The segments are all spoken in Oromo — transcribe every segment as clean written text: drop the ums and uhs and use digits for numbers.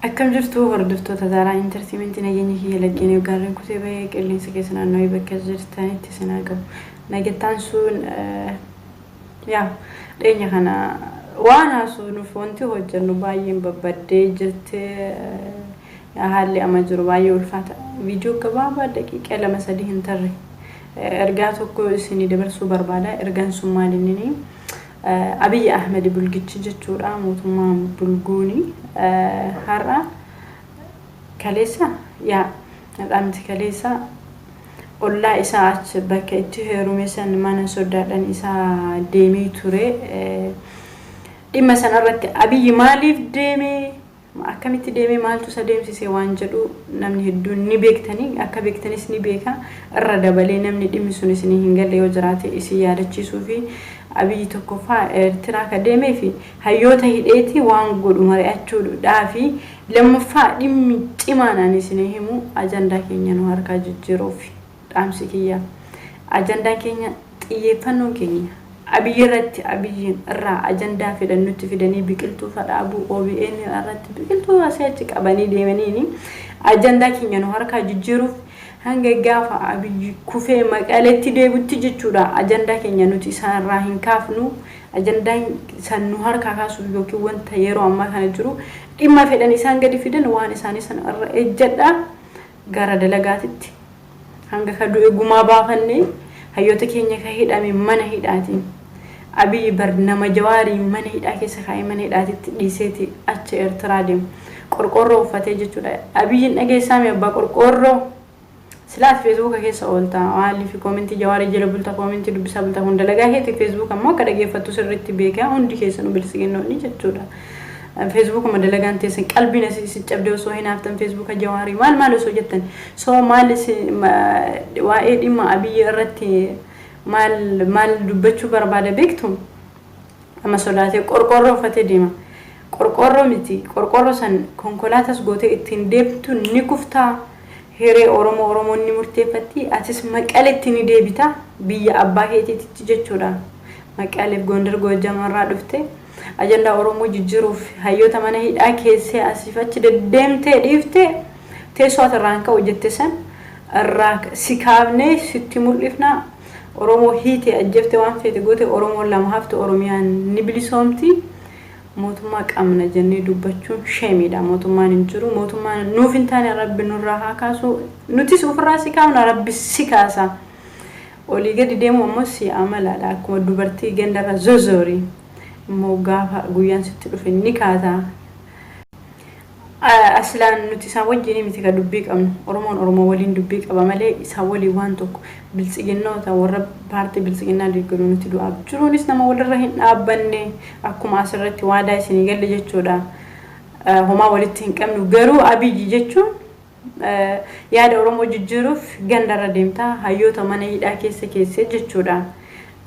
Akkam jirtu hordoftoota Zaaraa Intartiimentii? Nageenya kiyya laggeen gaarreen kutee bahee qilleensa keessa naanna'ee bakka jirtanitti isin haa gahu. Nagettaan sun yaa dhiyeenya kana waan haasofnuuf wanti hojjennu baay'een babbaddee jirti. Haalli amma jiru baay'ee ulfaata. Viidiyoo gabaabaa daqiiqaa 2-3 hin tarre ergaa tokko isinii dabarsuu barbaada. Ergaan sun maal inni? Abiyyi Ahmed bulgichi jechuudha, mootummaan bulguuni har'a kaleessa, yaa miti, kaleessa ollaa isaa achi bakka itti heerume san mana soddaadhaan isaa deemee ture. Dhimma sanarratti Abiyyi maaliif deeme, akkamitti deemee, maaltu isa deemsise waan jedhu namni hedduun ni beektanii, akka beektanis ni beeka. Irra dabalee namni dhimmi sun isinii hin galle yoo jiraate isin yaadachiisuu fi Abiyyi tokkoffaa Eertiraa ka deemee fi hayyoota hidheeti waan godhu mari'achuudhaa fi lammaffaa dhimmi cimaan ani isinii himu ajandaa keenya nu harkaa jijjiiruuf. Dhaamsi kiyya, ajandaan keenya, xiyyeeffannoon keenya Abiyyi irratti. Abiyyiin irraa ajandaa fedhan nutti fidanii, biqiltuu fadhaabuu, OBN irratti biqiltuu asii achi qabanii deemaniini ajandaa keenya nu harkaa jijjiiruuf hanga gaafa Abiyyi kufee Maqaleetti deebitti jechuudha. Ajandaa keenya nuti isaan irraa hin kaafnu. Ajandaan san nu harkaa kaasuuf yookiin wanta yeroo ammaa kana jiru dhimma fedhan isaan gadi fidan, waan isaanii sana irra ejjedha gara dalagaatitti. Hanga ka du'e gumaa baafannee, hayyoota keenya ka hidhame mana hidhaatiin, Abiyyi bar nama Jawaarii mana hidhaa keessa kaa'ee mana hidhaatitti dhiiseeti achi Eertiraa deemu qorqoorroo uffatee jechuudha. Abiyyiin dhageessaami, abbaa qorqoorroo, silaas Feesbuuka keessa oolta, maaliif koomentii Jawaarii jala bulta, koomentii dubbisaa bulta? Kun dalagaa keeti. Feesbuuk ammoo akka dhageeffattu sirriitti beekaa hundi keessanuu bilisiginnoonni jechuudha. Feesbuukuma dalagaan teessan qalbiin asii si cabdee osoo hin haftan Feesbuuka Jawaarii maal maal osoo jettan. So maal waa'ee dhimma Abiyyi irratti maal maal dubbachuu barbaada beektu? Amma sodaatee qorqoorroo uffatee deema. Qorqoorroo miti, qorqoorroo san konkolaatas gootee ittiin deemtu ni kuftaa. Hiree Oromoo Oromoon ni murteeffatti. Atis Maqaletti ni deebita, biyya abbaa keetiitti jechuudha. Maqaleef Gondar Goojjam irraa dhufte ajandaa Oromoo jijjiiruuf hayyoota mana hidhaa keessee asiif achi deddeemtee dhiiftee, teessoo ati irraan ka'u jette san irraa si kaafnee sitti mul'ifna. Oromoo hiite, ajjeefte, waan feete goote, Oromoon lama hafte, Oromiyaan ni bilisoomti. Mootummaa qabna jennee dubbachuun sheemiidha. Mootummaan hin jiru. Mootummaan nuuf hin taane Rabbi nurraa haa kaasu. Nutis ofirraa si kaafna, Rabbi si kaasa. Olii gadi deemu ammoo si amalaadha. Akkuma dubartii gandarra zozoori. Immoo gaafa guyyaan sitti dhufe ni kaata. Aslaan nuti isaan wajjin miti ka dubbii qabnu. Oromoon Oromoo waliin dubbii qaba malee isaan waliin waan tokko, biltsiginnoota warra paartii biltsiginnaa deeggaru nuti du'aaf jiruunis nama walirra hin dhaabbanne, akkuma asirratti waadaa isinii galle jechuudha. Homaa walitti hin qabnu, garuu Abiyyi jechuun yaada Oromoo jijjiiruuf gandarra deemtaa hayyoota mana hidhaa keessa keessee jechuudha.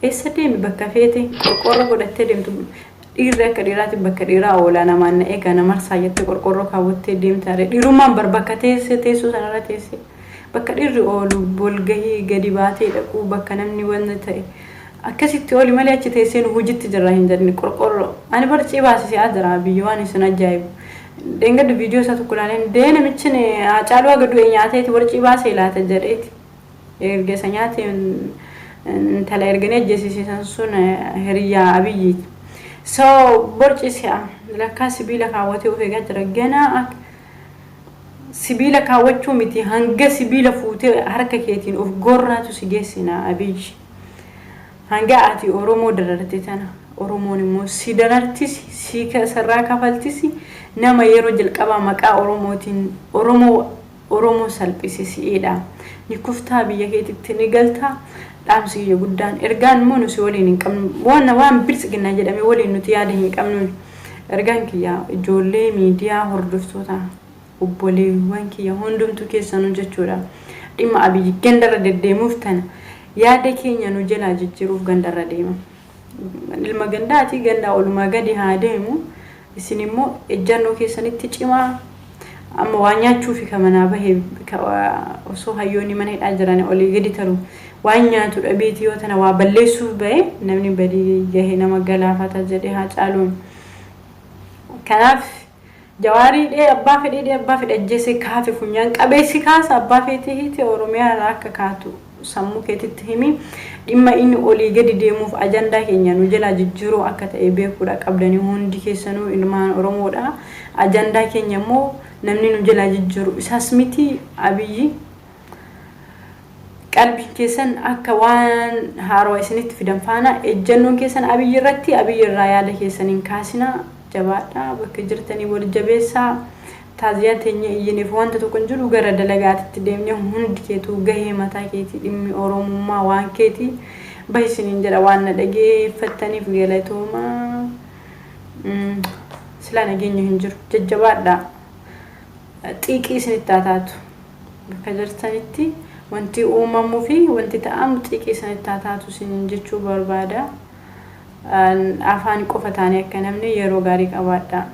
Eessa deemi, bakka feete qorqoorroo godhattee deemtu, dhiirri akka dhiiraatti bakka dhiiraa oolaa namaan na eegaa na marsaa jettee qorqoorroo kaawwattee deemta. Dhiirummaan bar bakka teessee teessoo sanarra teessee bakka dhiirri oolu walgahii gadi baatee dhaquu, bakka namni wanna ta'e akkasitti ooli malee achi teessee nu hojitti jirra hin jedhani. Qorqoorroo ani bar cibaasisee jira biyya. Waan isin ajaa'ibu, dheengadda viidiyoo isaa tokko ilaaleen dee namichi Haacaaluu haga du'e nyaateeti warcii baasee laata jedheeti. Erga isa nyaate intala erganii ajjeesisiisan sun hiriyyaa Abiyyiiti. So borci si'a lakkaa sibiila kaawwatee of eegaa jira. Ganaa sibiila kaawwachuu miti, hanga sibiila fuutee harka keetiin of gorraatu si geessina, Abiyyi. Hanga ati Oromoo dararte tana Oromoon immoo si darartisi, si sirraa kafaltisi. Nama yeroo jalqabaa maqaa Oromootiin Oromoo salphise si'eedha. Ni kuftaa, biyya keetitti ni galtaa. Dhaamsi kiyya guddaan, ergaan immoo nuti waliin hin qabnu, waan biltsiginnaa jedhame waliin nuti yaada hin qabnu. Ergaan kiyya ijoollee miidiyaa hordoftoota, obboleewwan kiyya hundumtuu keessanuu jechuudha. Dhimma Abiyyi gandarra deddeemuuf tana yaada keenya nu jalaa jijjiiruuf gandarra deema. Ilma gandaati, gandaa olumaa gadi haa deemu. Isin immoo ejjannoo keessanitti cimaa. Amma waan nyaachuufi ka manaa bahe osoo hayyoonni mana hidhaa jiran olii gadi taru waan nyaatu dhabeeti yoo tana waa balleessuuf bahe, namni badii gahe nama galaafata jedhe haa caaluun. Kanaaf Jawaarii dhee abbaa fedhee dhee abbaa fedhe ajjeesee kaafe funyaan qabeessi kaasa abbaa feetee hiite Oromiyaa irraa akka kaatu sammuu keetitti himi. Dhimma inni olii gadi deemuuf ajandaa keenya nu jalaa jijjiiruu akka ta'e beekuudha qabdanii hundi keessanuu ilmaan Oromoodha. Ajandaa keenya immoo namni nu jalaa jijjiiru isas miti Abiyyi. Qalbiin keessan akka waan haarawaa isinitti fidan faana ejjannoon keessan Abiyyi irratti Abiyyi irraa yaada keessan hin kaasinaa. Jabaadhaa, bakka jirtanii wal jabeessaa. Taaziyaa teenya iyyiniif wanta tokko hin jiru, gara dalagaatitti deemnee hundi keetuu gahee mataa keetii, dhimmi Oromummaa waan keetii bahi isiniin jedha. Waan na dhageeffattaniif galatoomaa. Silaa nageenya hin jiru. Jajjabaadhaa. Xiiqii isinitti haa taatu. Bakka jirtanitti wanti uumamuu fi wanti ta'amu xiiqii isinitti haa taatu isiniin jechuu barbaada. Afaan qofa taanee akka namni yeroo gaarii qabaadhaa.